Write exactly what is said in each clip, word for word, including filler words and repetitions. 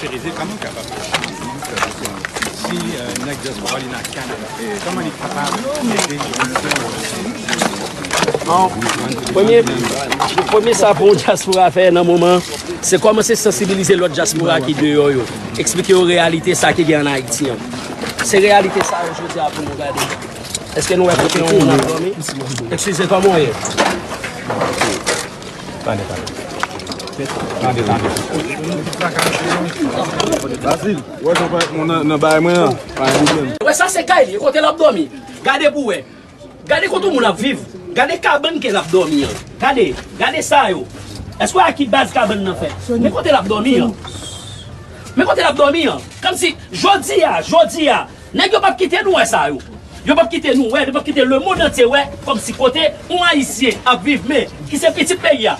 Tereze, kòman kapab si nèg dyaspora li nan Kanada, kòman li kapab ede? Bon, premye, premye sa pou yon dyaspora fè nan moman, se kòmanse sansibilize lòt dyaspora ki deyò yo. Eksplike yo reyalite sa ki gen ann Ayiti an. Se reyalite sa yo jodi a pou nou gade. Èske nou wè kote yon moun ap dòmi? Eskize, kòman w ye? Tande, tande. Tande, tande. Basil, ou wè jan w fè moun nan, nan bagay mwen an, pa gen pwoblèm. Wè sa se kay li, kote l ap dòmi. Gade pou wè. Gade kote moun ap viv. Gade kabann ke l ap dòmi an. Gade, gade sa yo. Èske w wè a ki baz kabann nan fèt? Men kote l ap dòmi an. Men kote l ap dòmi an. Kòmsi, jodi a, jodi a, nèg yo p ap kite nou wè sa yo. Yo p ap kite nou wè, yo p ap kite lemonn antye wè, kòmsi kote yon Ayisyen ap viv, men ki se pitit peyi a.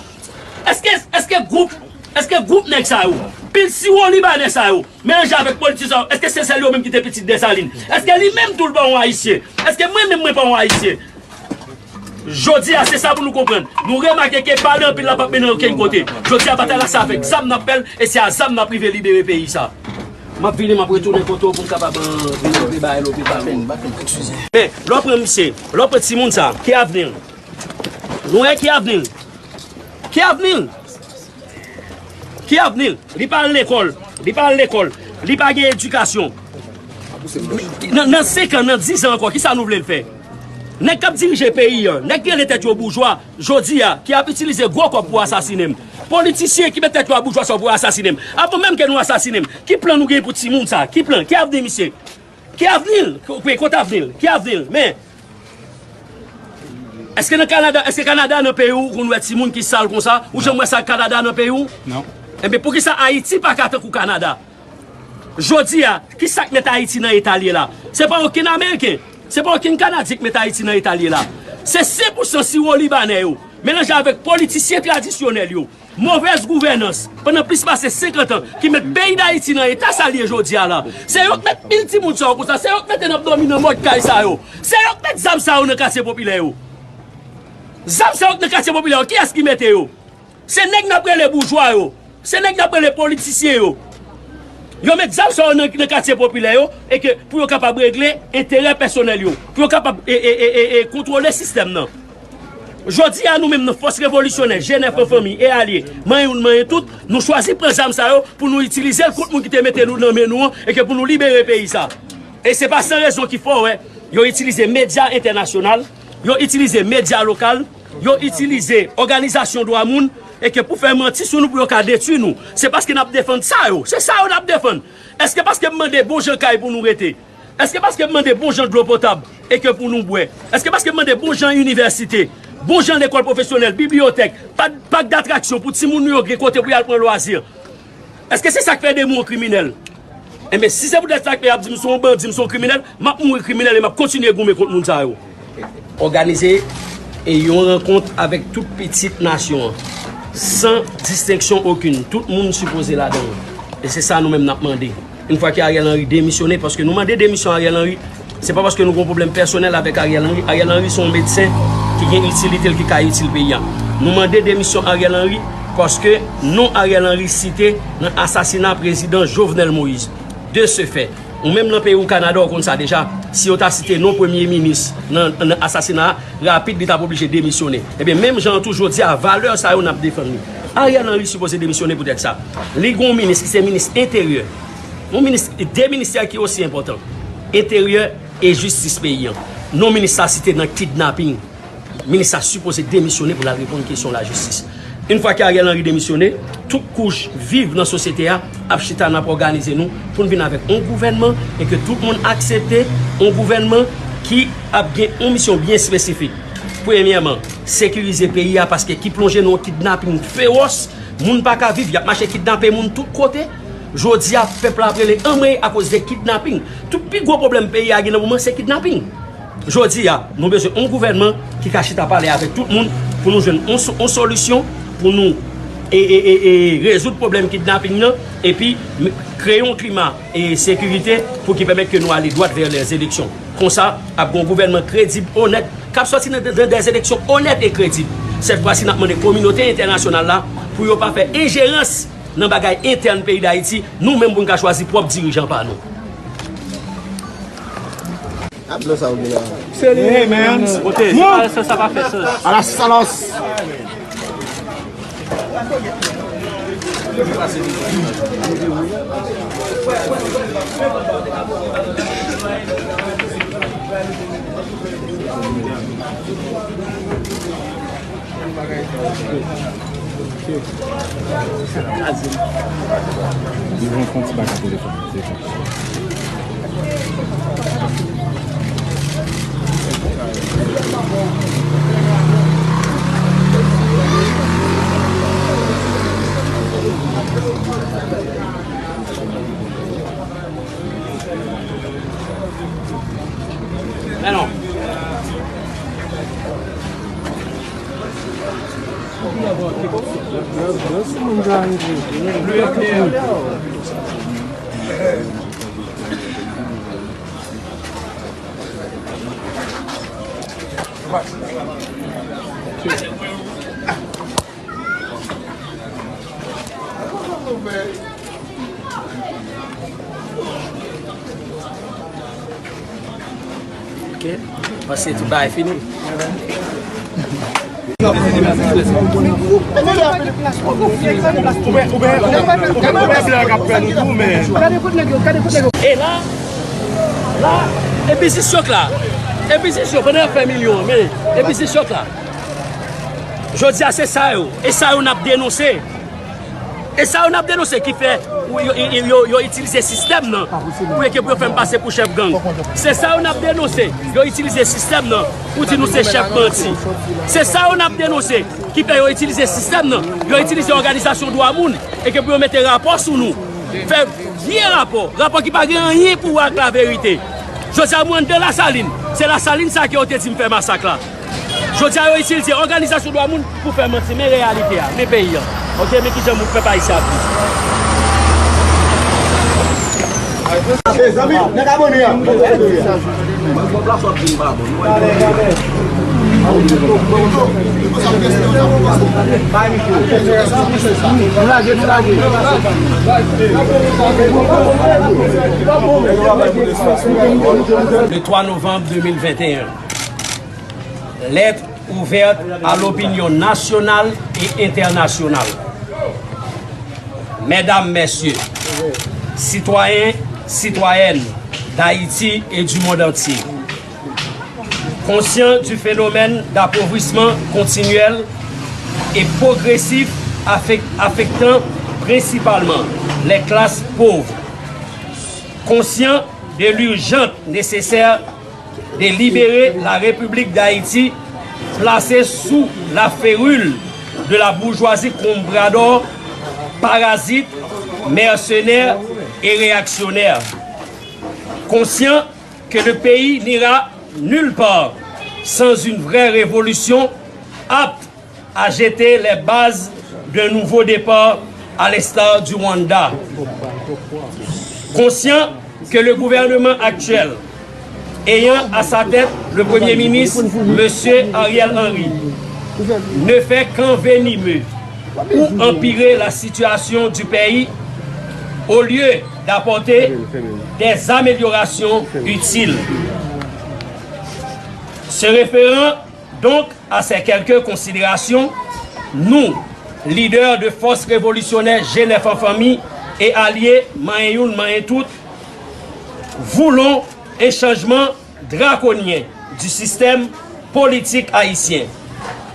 Èske, èske gwoup, èske gwoup nèg sa yo, pil siwo libanè sa yo, melanje avèk politisyen sa yo, èske se sèl yo menm ki te pitit Desalin? Èske li menm tou l pa yon Ayisyen? Èske mwen menm mwen pa yon Ayisyen? Jodi a, se sa pou nou konprann. Nou remake ke pale anpil la p ap mennen okenn kote. Jodi a, batay la se avèk zam n ap fè l, e se a zam n ap rive libere peyi sa. M ap vini, m ap retounen kote w pou m kapab, euh, vin lope bagay, lope bagay. Men, lè w pran misye, lè w pran timoun sa, ki avni l? Nou wè ki avni l? Ki avni l? Ki avni l? Li pa al lekòl. Li pa al lekòl. Li pa gen edikasyon. Nan, nan senk an, nan diz an ankò, kisa nou vle l fè? Nèg k ap dirije peyi an, nèg ki rele tèt yo boujwa, jodi a, ki ap itilize gwo kòb pou asasinen m. Politisyen ki met tèt yo a boujwa sa yo pou asasinen m. Avan menm ke nou asasinen m, ki plan nou gen pou timoun sa? Ki plan? Ki avni misye? Ki avni l? Ki, kote avni l? Ki avni l? Men, èske nan Kanada, èske Kanada nan peyi w, ou konn wè timoun ki sal konsa? Ou janm wè sa Kanada nan peyi w? Non. Enben, poukisa Ayiti pa ka tankou Kanada? Jodi a, ki sa k met Ayiti nan eta l ye la? Se pa okenn Ameriken, se pa okenn Kanadyen k met Ayiti nan eta l ye la. Se sen pou san siwo libanè yo, melanje avèk politisyen tradisyonèl yo, movèz gouvènans, pandan plis pase senkant an, ki met peyi Dayiti nan eta sa l ye jodi a la. Se yo k met pil timoun sa yo konsa, se yo k mete n ap dòmi nan mòd kay sa yo. Se yo k met zam sa yo nan katye popilè yo. Zam sa yo k nan katye popilè yo, kiyès ki mete yo? Se nèg n ap rele boujwa yo. Se nèg n ap rele politisyen yo. Yo met zam sa yo nan, nan katye popilè yo, e ke pou yo kapab regle enterè pèsonèl yo, pou yo kapab e, e, e, e, e kontwole sistèm nan. Jodi a, nou menm nan fòs revolisyonè, G nèf an fanmi e alye, manyen youn, manyen tout, nou chwazi pran zam sa yo pou nou itilize l kont moun ki te mete nou nan men nou an, e ke pou nou libere peyi sa. E se pa san rezon ki fè w wè yo itilize medya entènasyonal, yo itilize medya lokal, yo itilize òganizasyon dwa moun, e ke pou fè manti sou nou, pou yo ka detwi nou. Se paske n ap defann sa yo. Se sa yo n ap defann. Èske paske m mande bon jan kay pou nou rete? Èske paske m mande bon jan dlo potab e ke pou nou bwè? Èske paske m mande bon jan inivèsite, bon jan lekòl pwofesyonèl, bibliyotèk, pak, pak datraksyon pou timoun nou yo gen kote pou y al pran lwazi? Èske se sa k fè de mwen yon kriminèl? Enben, si se poutèt sa k fè y ap di m se yon bandi, m se yon kriminèl, m ap mouri kriminèl e m ap kontinye goumen kont moun sa yo. Òganize e yon rankont avèk tout pitit nasyon an, san distenksyon okenn. Tout moun sipoze ladan l. E se sa nou menm n ap mande. Yon fwa ke Ariel Henry demisyone, paske nou mande demisyon Ariel Henry, se pa paske nou gen yon pwoblèm pèsonèl avèk Ariel Henry. Ariel Henry se yon medsen ki gen itilite l, ki ka itil peyi a. Nou mande demisyon Ariel Henry paske non Ariel Henry site nan asasina prezidan Jovenel Moïse. De ce fait, ou menm nan peyi w Kanada, ou konn sa deja, si yo ta site non premye minis nan, nan asasina a, rapid li t ap oblije demisyone. Ebyen, menm jan an tou, jodi a, valè sa yo n ap defann li. Ariel Henry sipoze demisyone poutèt sa. Li gen yon minis ki se minis enteryè. Yon minis, de ministè ki osi enpòtan. Enteryè e jistis peyi an. Non minis sa site nan kidnaping. Minis sa sipoze demisyone pou l al reponn kesyon lajistis. Yon fwa ke Ariel Henry demisyone, tout kouch viv nan sosyete a ap chita, n ap òganize nou pou n vin avèk yon gouvènman e ke tout moun aksepte, yon gouvènman ki ap gen yon misyon byen espesifik. Premyèman, sekirize peyi a, paske ki plonje nan yon kidnaping fewòs, moun pa ka viv, y ap mache kidnape moun tout kote. Jodi a, pèp la ap rele anmwey akoz de kidnaping. Tout pi gwo pwoblèm peyi a gen nan moman se kidnaping. Jodi a, nou bezwen yon gouvènman ki ka chita pale avèk tout moun pou nou jwenn yon so- yon solisyon pou nou e, e, e, e rezoud pwoblèm kidnaping nan, epi m- kreye yon klima e sekirite pou ki pèmèt ke nou ale dwat vè lèzeleksyon. Konsa, ap gen yon gouvènman kredib, onèt, k ap sòti nan, nan dèzeleksyon onèt e kredib. Sèt fwa si, n ap mande kominote entènasyonal la pou yo pa fè enjerans nan bagay entèn peyi Dayiti, nou menm pou n ka chwazi pwòp dirijan pa nou. Ap blan sa ou gen la. Se li. Hey, man. Kote, sa, sa, sa pa fè sans. Alas, alas. Li rankontre bak a telefòn. Men non. Ok. Paske tout bagay fini. E la, la, e biznis yo k la. E biznis yo, pandan y ap fè milyon, men e biznis yo k la. Jodi a, se sa yo. E sa yo n ap denonse. E sa yo n ap denonse ki fè yo, yo, yo, yo itilize sistèm nan pou yo, pou yo fè m pase pou chèf gang. Se sa yo n ap denonse. Yo itilize sistèm nan pou di nou se chèf bandi. Se sa yo n ap denonse ki fè yo itilize sistèm nan. Yo itilize òganizasyon dwa moun e ke pou yo mete rapò sou nou. Fè vye rapò. Rapò ki pa gen anyen pou wè ak laverite. Jodi a, mwen anndan Lasalin. Se Lasalin sa ke yo te di m fè masak la. Jodi a, yo itilize òganizasyon dwa moun pou fè manti. Men reyalite a, men peyi a. Ok, men kijan moun pèp ayisyen ap viv. Mezanmi, nèg abòne a. Le trois novembre deux mille vingt et un. Lettre ouverte à l'opinion nationale et internationale. Mesdames, Messieurs, citoyens, citoyennes d'Haïti et du monde entier, conscient du phénomène d'appauvrissement continuel et progressif affect- affectant principalement les classes pauvres, conscient de l'urgente nécessaire de libérer la République d'Haïti, placée sous la férule de la bourgeoisie comprador, parasite, mercenaire et réactionnaire. Conscient que le pays n'ira nulle part sans une vraie révolution apte à jeter les bases d'un nouveau départ à l'instar du Rwanda. Conscient que le gouvernement actuel, ayant à sa tête le Premier ministre, Monsieur Ariel Henry, ne fait qu'envenimer ou empirer la situation du pays au lieu d'apporter des améliorations utiles. Se référant donc à ces quelques considérations, nous, leaders de Force Révolutionnaire G neuf en Famille et alliés, manyen youn, manyen tout, voulons un changement draconien du système politique haïtien,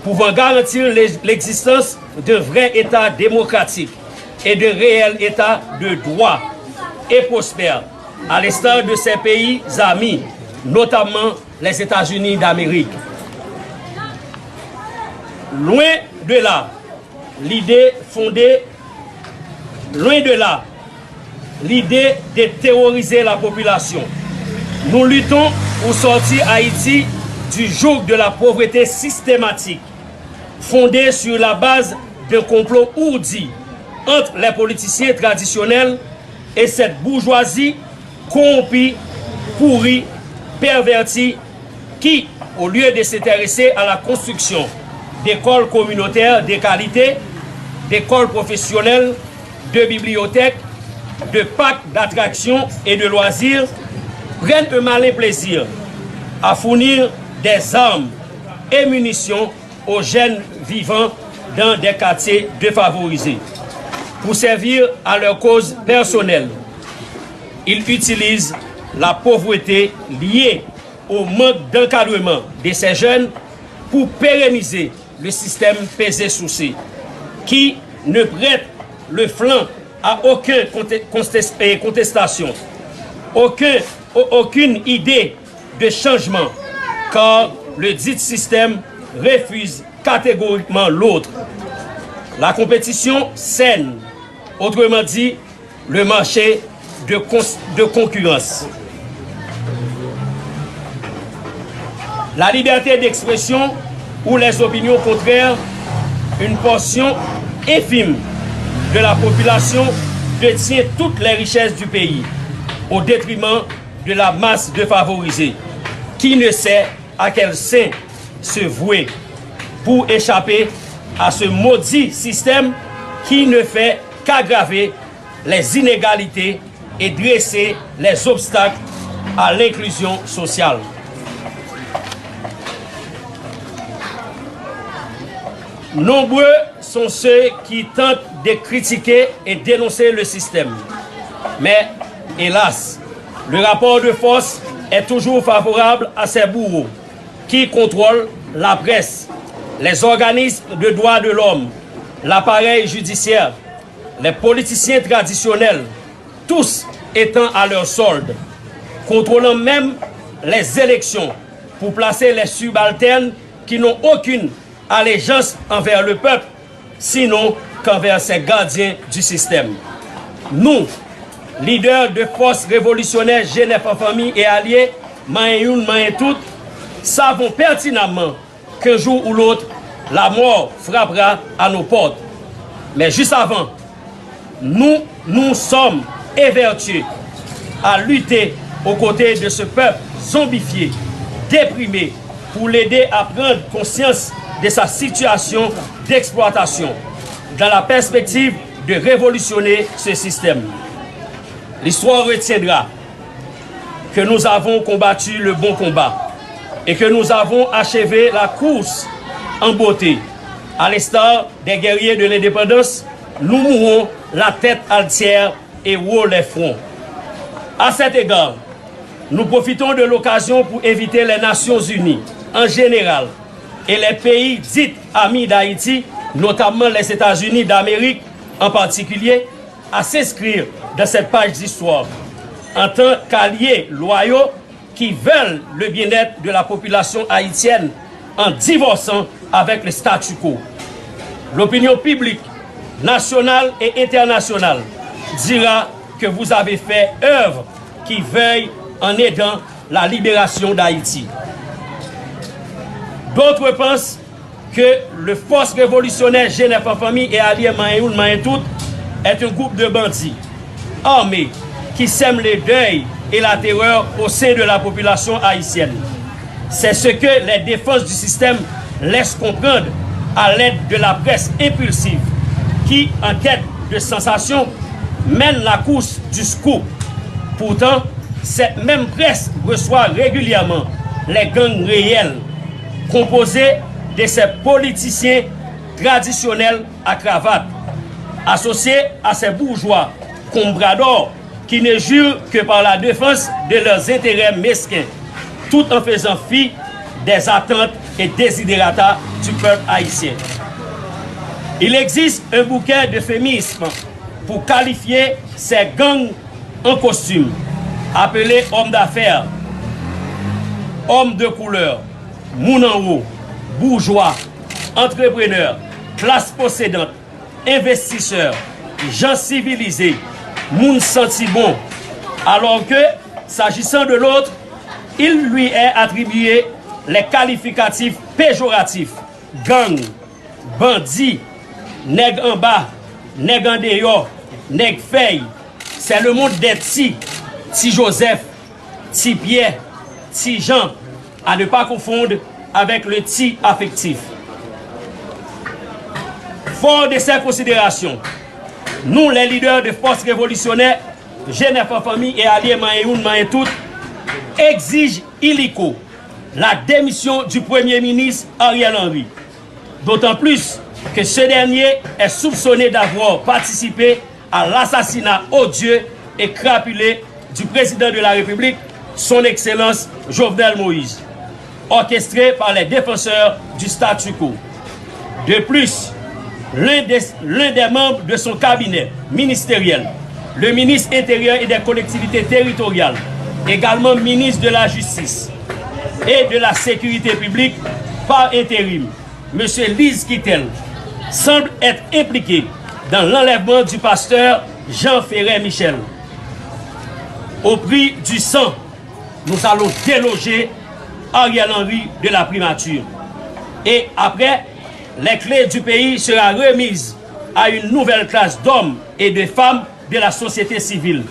pouvant garantir l'ex- l'existence d'un vrai État démocratique et d'un réel État de droit et prospère, à l'instar de ses pays amis, notamment les États-Unis d'Amérique. Loin de là, l'idée fondée, loin de là, l'idée de terroriser la population. Nous luttons pour sortir Haïti du joug de la pauvreté systématique, fondée sur la base d'un complot ourdi entre les politiciens traditionnels et cette bourgeoisie corrompue, pourrie, pervertie, qui, au lieu de s'intéresser à la construction d'écoles communautaires de qualité, d'écoles professionnelles, de bibliothèques, de parcs d'attractions et de loisirs prennent un malin plaisir à fournir des armes et munitions aux jeunes vivant dans des quartiers défavorisés. Pour servir à leur cause personnelle, ils utilisent la pauvreté liée au manque d'encadrement de ces jeunes pour pérenniser le système pesé-sousé, qui ne prête le flanc à aucune contestation, aucun, aucune idée de changement, car le dit système refuse catégoriquement l'autre. La compétition saine, autrement dit, le marché de, de concurrence. La liberté d'expression ou les opinions contraires, une portion infime de la population détient toutes les richesses du pays au détriment de la masse défavorisée qui ne sait à quel saint se vouer pour échapper à ce maudit système qui ne fait qu'aggraver les inégalités et dresser les obstacles à l'inclusion sociale. Nombreux sont ceux qui tentent de critiquer et dénoncer le système. Mais, hélas, le rapport de force est toujours favorable à ces bourreaux qui contrôlent la presse, les organismes de droits de l'homme, l'appareil judiciaire, les politiciens traditionnels, tous étant à leur solde, contrôlant même les élections pour placer les subalternes qui n'ont aucune allégeance envers le peuple, sinon qu'envers ces gardiens du système. Nous, leaders de force révolutionnaire G neuf en famille et alliés, manyen youn, manyen tout, savons pertinemment qu'un jour ou l'autre, la mort frappera à nos portes. Mais juste avant, nous nous sommes évertués à lutter aux côtés de ce peuple zombifié, déprimé, pour l'aider à prendre conscience de sa situation d'exploitation, dans la perspective de révolutionner ce système. L'histoire retiendra que nous avons combattu le bon combat et que nous avons achevé la course en beauté. À l'instar des guerriers de l'indépendance, nous mourons la tête altière et haut les fronts. À cet égard, nous profitons de l'occasion pour inviter les Nations Unies en général et les pays dits amis d'Haïti, notamment les États-Unis d'Amérique en particulier, à s'inscrire dans cette page d'histoire en tant qu'alliés loyaux qui veulent le bien-être de la population haïtienne en divorçant avec le statu quo. L'opinion publique nationale et internationale dira que vous avez fait œuvre qui veille en aidant la libération d'Haïti. D'autres pensent que le force révolutionnaire G neuf en famille et alliés manyen youn, manyen tout est un groupe de bandits armés qui sèment le deuil et la terreur au sein de la population haïtienne. C'est ce que les défenses du système laissent comprendre à l'aide de la presse impulsive qui, en quête de sensations, mène la course du scoop. Pourtant, cette même presse reçoit régulièrement les gangs réels, composés de ces politiciens traditionnels à cravate, associés à ces bourgeois compradors qui ne jurent que par la défense de leurs intérêts mesquins, tout en faisant fi des attentes et desiderata du peuple haïtien. Il existe un bouquet d'euphémismes pour qualifier ces gangs en costume, appelés hommes d'affaires, hommes de couleur, moun anwo, boujwa, antreprenè, klas posedant, envestisè, jan sivilize, moun santi bon, alors que, s'agissant de l'autre, il lui est attribué les qualificatifs péjoratifs, gang, bandi, nèg anba, nèg andeyò, nèg fèy. C'est le monde des Ti, Ti Joseph, Ti Pyè, Ti Jan, à ne pas confondre avec le Ti affectif. Fort de ces considérations, Nous, les leaders de Force Révolutionnaire, G neuf en famille et alliés Manyen Youn, Manyen Tout, exige illico la démission du Premier ministre Ariel Henry, d'autant plus que ce dernier est soupçonné d'avoir participé à l'assassinat odieux et crapuleux du président de la République, son Excellence Jovenel Moïse, orchestré par les défenseurs du statu quo. De plus, l'un des, l'un des membres de son cabinet ministériel, le ministre intérieur et des collectivités territoriales, également ministre de la Justice et de la Sécurité publique par intérim, Monsieur Lise Quitel, semble être impliqué dans l'enlèvement du pasteur Jean Ferret Michel au prix du sang. Nous allons déloger Ariel Henry de la primature. Et après, les clés du pays sera remises à une nouvelle classe d'hommes et de femmes de la société civile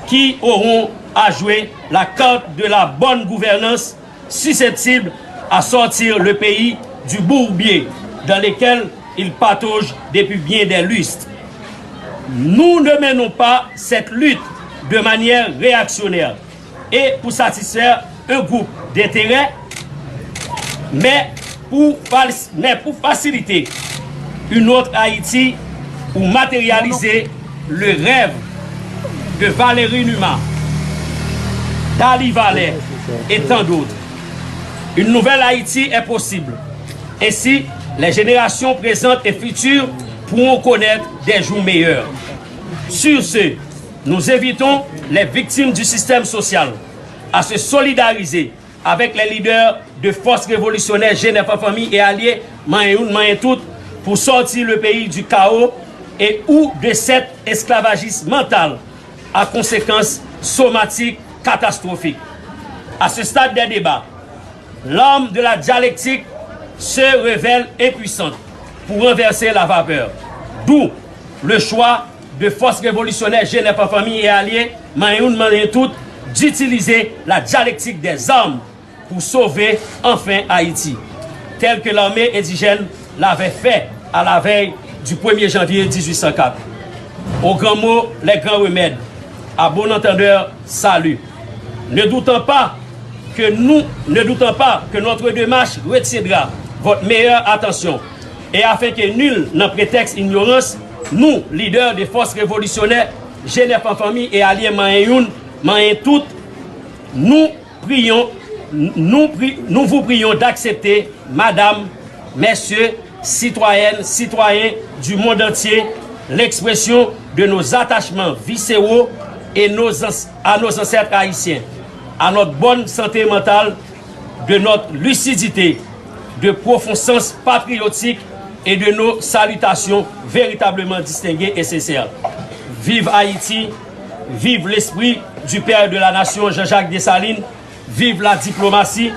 qui auront à jouer la carte de la bonne gouvernance, susceptible à sortir le pays du bourbier dans lequel il patauge depuis bien des lustres. Nous ne menons pas cette lutte de manière réactionnaire et pour satisfaire un groupe d'intérêts, mais pour, mais pour faciliter une autre Haïti ou matérialiser le rêve de Valéry Numa, Dali Valère et tant d'autres. Une nouvelle Haïti est possible. Ainsi, les générations présentes et futures pourront connaître des jours meilleurs. Sur ce, nous invitons les victimes du système social à se solidariser avec les leaders de Force Révolutionnaire G neuf en famille et alliés Manyen Youn, Manyen Tout pour sortir le pays du chaos et ou de cet esclavagisme mental à conséquences somatiques catastrophiques. À ce stade des débats, l'arme de la dialectique se révèle impuissante pour renverser la vapeur. D'où le choix de Force Révolutionnaire G neuf en famille et alliés Manyen Youn, Manyen Tout d'utiliser la dialectique des armes pour sauver enfin Haïti, tel que l'armée indigène l'avait fait à la veille du premier janvier dix-huit cent quatre. Aux grands mots, les grands remèdes. À bon entendeur, salut. Ne doutant pas que nous, ne doutant pas que notre démarche retiendra votre meilleure attention, et afin que nul n'en prétexte ignorance, nous, leaders des forces révolutionnaires, G neuf en famille et alliés Manyen Youn, Manyen Tout, nous prions, nous, pri- nous vous prions d'accepter, Madame, Messieurs, citoyennes, citoyens du monde entier, l'expression de nos attachements viscéraux et nos ans- à nos ancêtres haïtiens, à notre bonne santé mentale, de notre lucidité, de profond sens patriotique et de nos salutations véritablement distinguées et sincères. Vive Haïti, vive l'esprit du père de la nation Jean-Jacques Dessalines, vive la diplomatie,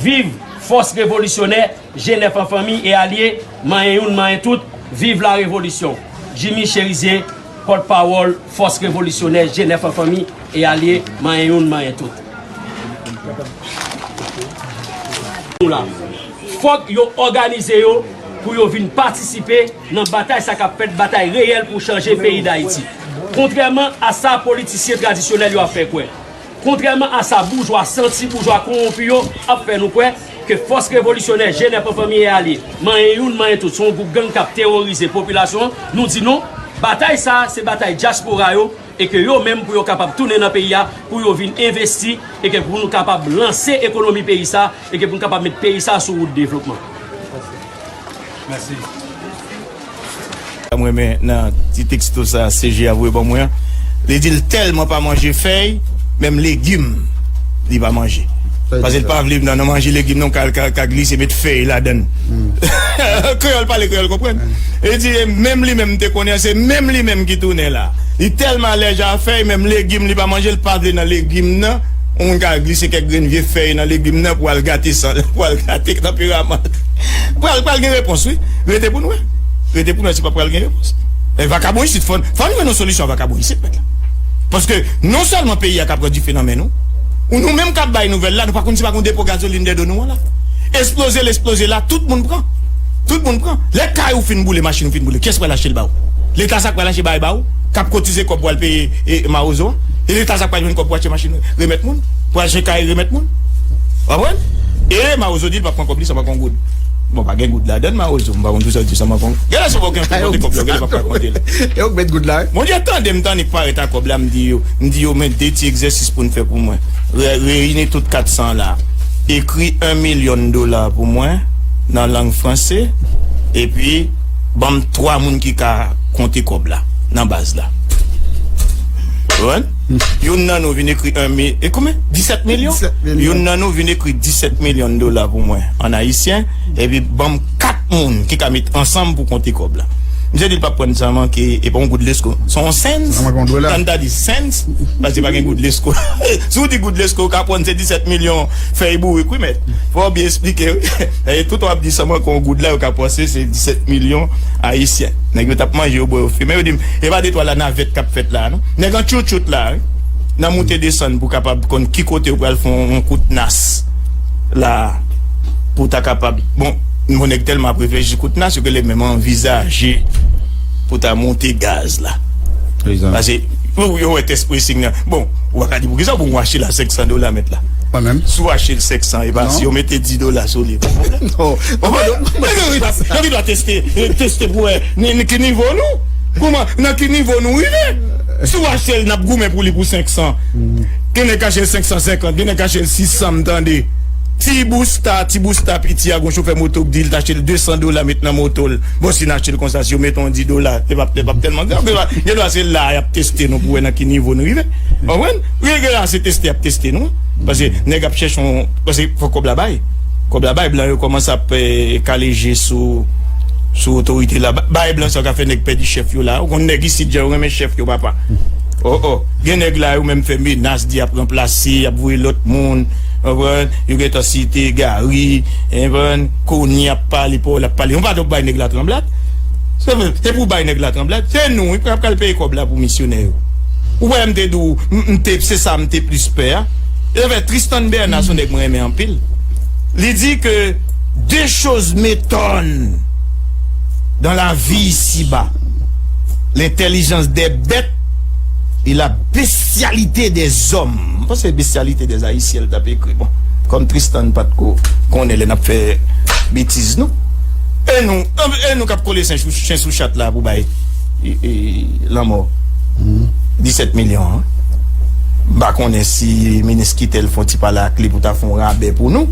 vive Force Révolutionnaire, G neuf en famille et alliés, Manyen Youn, Manyen Tout, vive la révolution. Jimmy Chérizier, pòtpawòl Force Révolutionnaire, G neuf en famille et alliés, Manyen Youn, Manyen Tout. Nou la. Fòk yo òganize yo pou yo vin patisipe nan batay sa k ap fèt, batay reyèl pou chanje peyi Dayiti. Kontrèman a sa politisyen tradisyonèl yo ap fè kwè, kontrèman a sa boujwa santi, boujwa kowonpi yo ap fè nou kwè ke Fòs Revolisyonè G neuf en Fanmi e Alye, Manyen Youn, Manyen Tout, se yon gwoup gang k ap teworize popilasyon an, nou di non, batay sa a se batay dyaspora yo, e ke yo menm pou yo kapab tounen nan peyi a, pou yo vin envesti, e ke pou nou kapab lanse ekonomi peyi sa, e ke pou nou kapab met peyi sa sou wout devlopman. Mèsi. Sa m renmen nan ti teksto sa C G a voye ban mwen an, li di l tèlman pa manje fèy, menm legim li pa manje. Paske l pa vle nan, nan manje legim nan, ka, ka, ka glise met fèy ladan l. Kreyòl pale, kreyòl konprann. E di, e menm li menm m te konnen, se menm li menm ki tounen la. Li tèlman alèje a fèy, menm legim li pa manje, li pa vle nan legim nan. Yon moun ka glise kèk grenn vye fèy nan legim nan pou al gate san, pou al gate tanperaman l. Pral, pral gen repons, wi. Rete pou n wè. Rete pou n wè si pa pral gen repons. E vakabon isit, fò, fò n jwenn yon solisyon a vakabon isit, mèt la. Paske non sèlman peyi a ka pran dife nan men nou, ou nou menm k ap bay nouvèl la, nou pa konn si pa gen yon depo gazolin dèyè do nou an la. Esploze l esploze la, tout moun pran. Tout moun pran. Lè kay ou fin boule, machin ou fin boule, kiyès pral achte l ba ou? Leta sa k pral achte bagay ba ou, k ap kotize kòb pou al peye e, Mawozo an. E Leta sa k pral jwenn kòb pou achte machin remèt moun, pou achte kay remèt moun. W konprann? E Mawozo di l p ap pran kòb li san manke yon goud. Bon, pa gen goud ladan l, Mawozo, m pa konn pou sa w di san manke yon goud. Genlè si w pa gen pou konte kòb la, genlè l p ap ka konte l. E w k met goud la, wi. Bondye tande m t annik parèt ak kòb la, m di yo, m di yo men de ti egzèsis pou n fè pou mwen. Re- reyini tout kat san la. Ekri yon milyon dola pou mwen nan lang franse, epi ban m twa moun ki ka konte kòb la nan baz la. Ou konprann? Youn nan nou vin ekri yon mi, e konbyen? Disèt milyon? Disèt milyon. Youn nan nou vin ekri disèt milyon dola pou mwen an ayisyen, epi ban m kat moun ki ka met ansanm pou konte kòb la. Misye di l p ap pran sa manke, e pa yon goud lesko. Se yon cents. Sa manke yon dola. Tan ta di cents, paske pa gen goud lesko. Si w di goud lesko, w ka pran se disèt milyon fèy bourik, wi, mèt. Fò w byen eksplike, wi. E tout w ap di sa manke yon goud la, yo ka panse se disèt milyon ayisyen. Nèg yo t ap manje, yo bwè, yo fimen. Yo di m, e pa de twa la navèt k ap fèt la, non. Nèg an tchoutchout la, wi. Nan moute desann pou kapab konn ki kote yo pral fè yon, yon kout nas la, pou ta kapab. Bon, yon nèg tèlman ap reflechi kout nas, yo genlè menm anvizaje pou ta monte gaz la. Egzanp. Paske, ou, yo wè tès presing nan. Bon, ou pa ka di poukisa pou mwen achte l a senk san dola mèt la. Mwen menm. Si w achte l senk san, e pa si yo mete dis dola sou li. Non. Ou konprann? Yo gen dwa teste, teste pou wè ni, ni ki nivo nou. Kouman, nan ki nivo nou rive? Si w achte l, n ap goumen pou li pou senk san. Gen nèg k achte l senk san senkant, gen nèg k achte l sis san, m tande. Ti bousta, ti bousta piti a, gon chofè moto k di l t achte l de san dola, met nan moto l. Bon, si n achte l konsa, si yo mete yon dis dola, li p ap, li p ap tèlman grav. Gen dwa, gen dwa se la y ap teste nou pou wè nan ki nivo nou rive. Ou konprann? Wi, gen dwa se teste y ap teste nou. Paske nèg ap chèche yon, paske fòk kòb la bay. Kòb la bay, blan yo kòmanse ap, eh, kale je sou, sou otorite la. Ba- Bay blan sa yo ka fè nèg pèdi chèf yo la. Ou konn nèg isit jan yo renmen chèf yo, papa. Oh, oh. Gen nèg la, yo menm fè menas, di y ap ranplase, y ap voye lòt moun. Ou konprann? Yo gentan site Gary, ou konprann? Koni ap pale, Paul ap pale. Yon pa t ap bay nèg la tranblad. Se vre, se pou bay nèg la tranblad. Se nou, wi, k ap pral peye kòb la pou misyonè yo. Ou wè, m te di w, m, m te, se sa m te plis pè a. E fè Tristan Bernard, se yon nèg mwen renmen anpil. Li di ke deux choses m'étonnent dans la vie ici-bas, l'intelligence des bêtes et la bestialité des hommes. M panse bestialité des Haïtiens, l t ap ekri. Bon, kòm Tristan pa t ko konnen lè n ap fè betiz nou. E nou, e nou k ap kole chen sou, chen sou chat la pou bay, e, e, lanmò disèt milyon an. M pa konnen si minis Kitèl fè yon ti pale ak li pou ta fè yon rabè pou nou.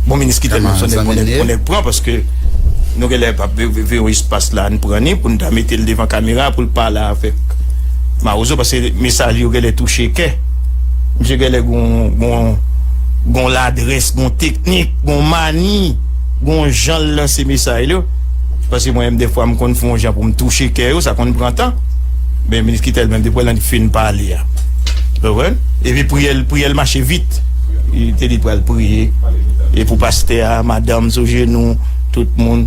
Bon, minis Kitèl menm se yon nèg pou nèg, pou nèg pran, paske nou genlè p ap ve- ve- veye yon espas la, n pran ni pou n ta mete l devan kamera pou l pale avèk Mawozo, paske mesaj li yo genlè touche kè. Misye genlè gon, gon, gon ladrès, gon teknik, gon mani, gon jan l lanse mesaj li yo. Paske mwen menm, dèfwa, m konn fè yon jan pou m touche kè yo, sa konn pran tan. Men minis Kitèl menm, depi lè l fin pale a. Ou konprann? Epi priyè l, priyè l mache vit. Li te di pral priye. E pou pastè a, madanm sou jenou, tout moun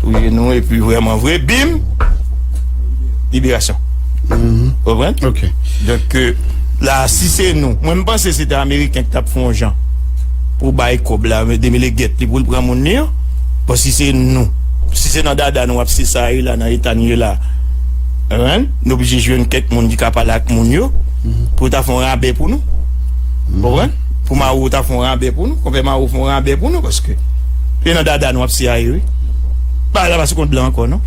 sou jenou, epi vrèman vre, bim! Liberasyon. Ou konprann? Ok. Donk, euh, la, si se nou, mwen, m panse se te Ameriken ki t ap fè yon jan pou bay kòb la, men demele gèt li pou l pran moun li an. Bon, si se nou, si se nan dada nou ap se sa ye la, nan eta n ye la, ou konprann? Nou oblije jwenn kèk moun ki ka pale ak moun yo, pou ta fè yon rabè pou nou. Ou konprann? Pou Mawo ta fè yon rabè pou nou, konpè Mawo fè yon rabè pou nou, paske se nan dada nou ap se a ye, wi. Bagay la pa sou kont blan ankò, non.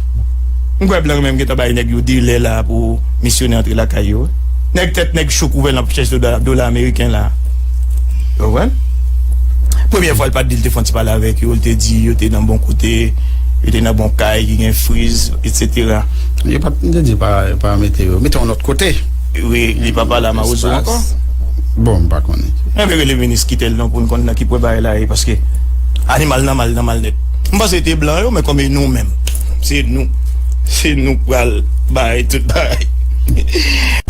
M kwè blan yo menm gentan bay nèg yo delè la pou misyonè antre lakay yo. Nèg tèt nèg cho kouvè nan chèch dola, dola ameriken la. Ou konprann? Premyè fwa l pa t di l te fè yon ti pale avèk yo, l te di yo te nan bon kote, yo te nan bon kay ki gen friz, etsetera. Yo pa t, m te di pa, pa mete yo, mete yon lòt kote. Wi, li pa pale a Mawozo ankò. Bon, m pa konnen. Enben rele minis Kitèl non pou n konn nan ki pwen bagay la ye, paske animal nan mal, nan mal nèt. M panse te blan yo, men kòm e nou menm, se nou, se nou k pral bay tout bagay.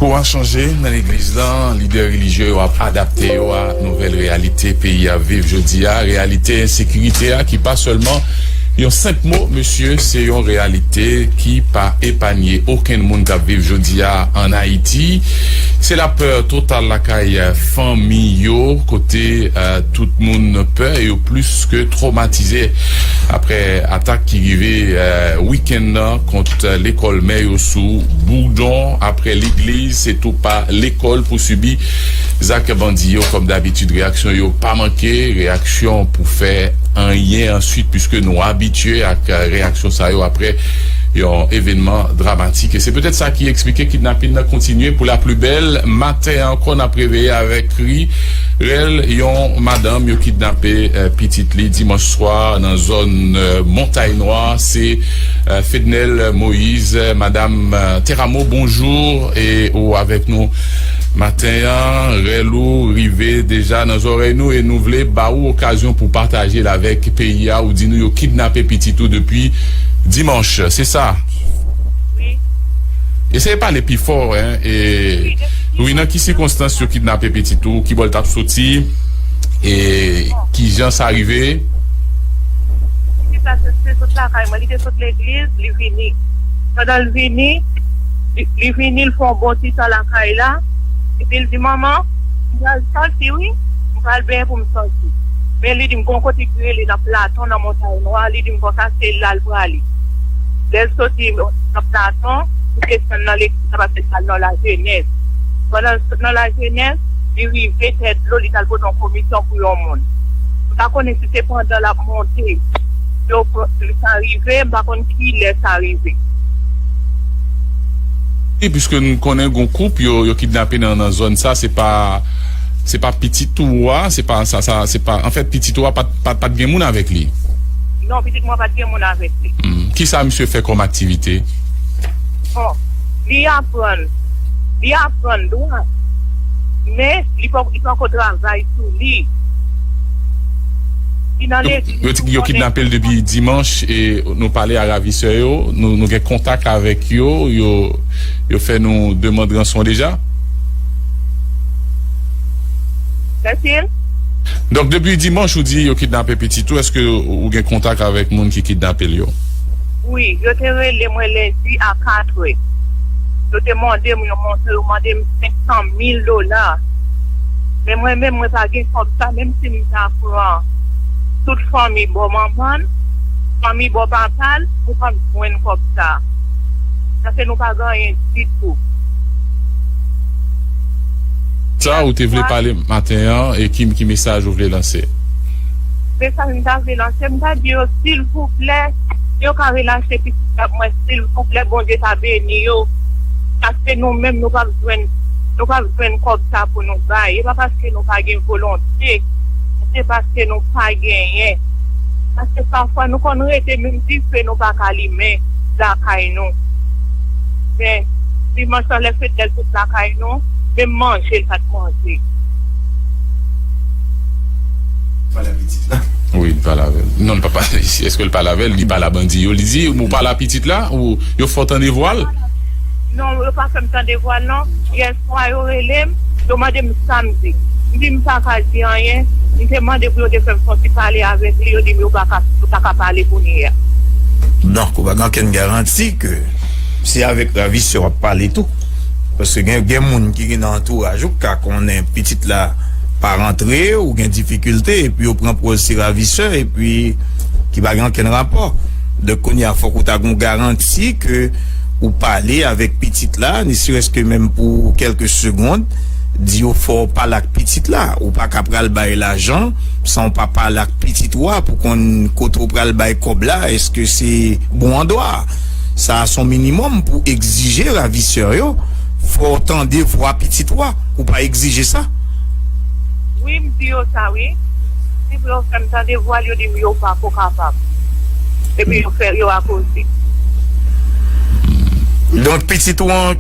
Kou a chanje nan legliz lan, lidè relijye yo ap adapte yo a nouvèl reyalite peyi a viv jodi a, reyalite ensekirite a ki pa sèlman yon senp mo, mesye, se yon reyalite ki pa epanye okenn moun k ap viv jodi a ann Ayiti. Se lapè total lakay, eh, fanmi yo, kote, eh, tout moun pè e yo plis ke twomatize apre atak ki rive, eh, wikenn nan kont, eh, lekòl mè yo sou Boudon. Apre legliz, se tou pa lekòl pou sibi zak bandi yo. Kòm dabitid, reyaksyon yo pa manke, reyaksyon pou fè anyen answit, piske nou abitye ak, eh, reyaksyon sa yo apre yon evènman dramatik. E se petèt sa ki eksplike kidnapin nan kontinye pou la pli bèl. Maten an ankò, n ap reveye avèk kri rèl yon madanm yo kidnape, eh, pitit li dimanch swa nan zòn, eh, Montay Nwa. Se, eh, Fednel Moïse. Madanm, eh, Teramo, bonjou. E ou avèk nou maten an. Rèl ou rive deja nan zòrèy nou e nou vle ba ou okazyon pou pataje l avèk peyi a. Ou di nou yo kidnape pitit ou depi dimanch. Se sa? Wi. Eseye pale pi fò, en, e wi, wi, nan ki sikonstans yo kidnape pitit ou, ki bò l t ap soti, e kijan sa rive? Pitit la te, te sot lakay mwen, li te sot legliz, li vini. Pandan l vini, li, li vini, l fè yon bon ti tan lakay la, epi l di, "Manman, m pral sòti, wi, m pral benyen pou m sòti." Men li di m, gon kote ki rele nan Platon, nan Montay Nwa, li di m konsa, se la l prale. Lè l soti nan Platon, li desann nan legliz la, paske l pral nan Lajenès. Pandan l sot nan Lajenès, li rive Tèt Dlo, li t al pote yon komisyon pou yon moun. M pa konnen si se pandan l ap monte, yo pran, sa rive, m pa konn ki lè sa rive. Wi, piske n konnen gon koup yo, yo kidnape nan, nan zòn sa, se pa, se pa pitit ou a, se pa, sa, sa, se pa, anfèt, pitit ou a pa t, pa t, pa t gen moun avèk li. Non, pitit mwen pa t gen moun avèk li. Hmm. Kisa misye fè kòm aktivite? Bon, li aprann, li aprann dwa, men li pa, li poko travay sou li. Li nan legliz, yo, yo kidnape l depi dimanch e nou pale a ravisè yo, nou, nou gen kontak avèk yo, yo, yo fè nou demann ranson deja. Cecil? Donk, depi dimanch, ou di yo kidnape pitit ou, èske ou gen kontak avèk moun ki kidnape l yo? Wi, yo te rele mwen lendi a katrè. Yo te mande m yon montan, yo mande m senk san mil dola. Men mwen menm, mwen pa gen kòb sa, menm si m ta pran tout fanmi bò manman l, fanmi bò papa l, nou p ap jwenn kòb sa. Paske nou pa gen anyen ditou. Sa ou te vle pale maten an, e ki, ki mesaj ou vle lanse? Mesaj m ta vle lanse, m ta di yo, silvouplè, yo ka relache pitit la pou mwen, silvouplè, Bondye ta beni yo. Paske nou menm, nou p ap jwenn, nou p ap jwenn kòb sa pou nou bay. E pa paske nou pa gen volonte, se paske nou pa genyen. Paske pafwa, nou konn rete menm dife, nou pa ka limen lakay nou. Men, dimanch lan, lè Fednel sot lakay nou, menm manje, l pa t manje. Pale a pitit la. Wi, l pale avè l. Non, l pa pale isi. Èske l pale avè l? Li pale a bandi yo. Li di, ou pale a pitit la? Ou yo fè w tande vwa l? Non, yo pa fè m tande vwa l, non. Yè swa, yo rele m, yo mande m sa m di. M di m pa ka di anyen. M te mande pou yo te fè m fè yon ti pale avèk li. Yo di m yo pa ka, yo pa ka pale kounye a. Donk, ou pa gen okenn garanti ke se avèk ravisè w ap pale tou. Paske gen, gen moun ki gen nan antouraj ou k ka konnen pitit la pa rantre, ou gen difikilte, epi yo pran pou w se ravisè, epi ki pa gen okenn rapò. Donk, kounye a, fòk ou ta gen yon garanti ke ou pale avèk pitit la, ne serait-ce que menm pou kèlke segonn, di yo fò w pale ak pitit la. Ou pa ka pral bay lajan san w pa pale ak pitit ou a pou konn kote w pral bay kòb la, èske se bon andwa? Sa a se yon minimòm pou egzije ravisè yo. Fò w tande vwa pitit ou a, ou pa egzije sa? Wi, m di yo sa, wi. Si pou yo fè m tande vwa l, yo di m yo pa ko kapab. Epi yo fè, yo akoze. Donk, pitit ou an,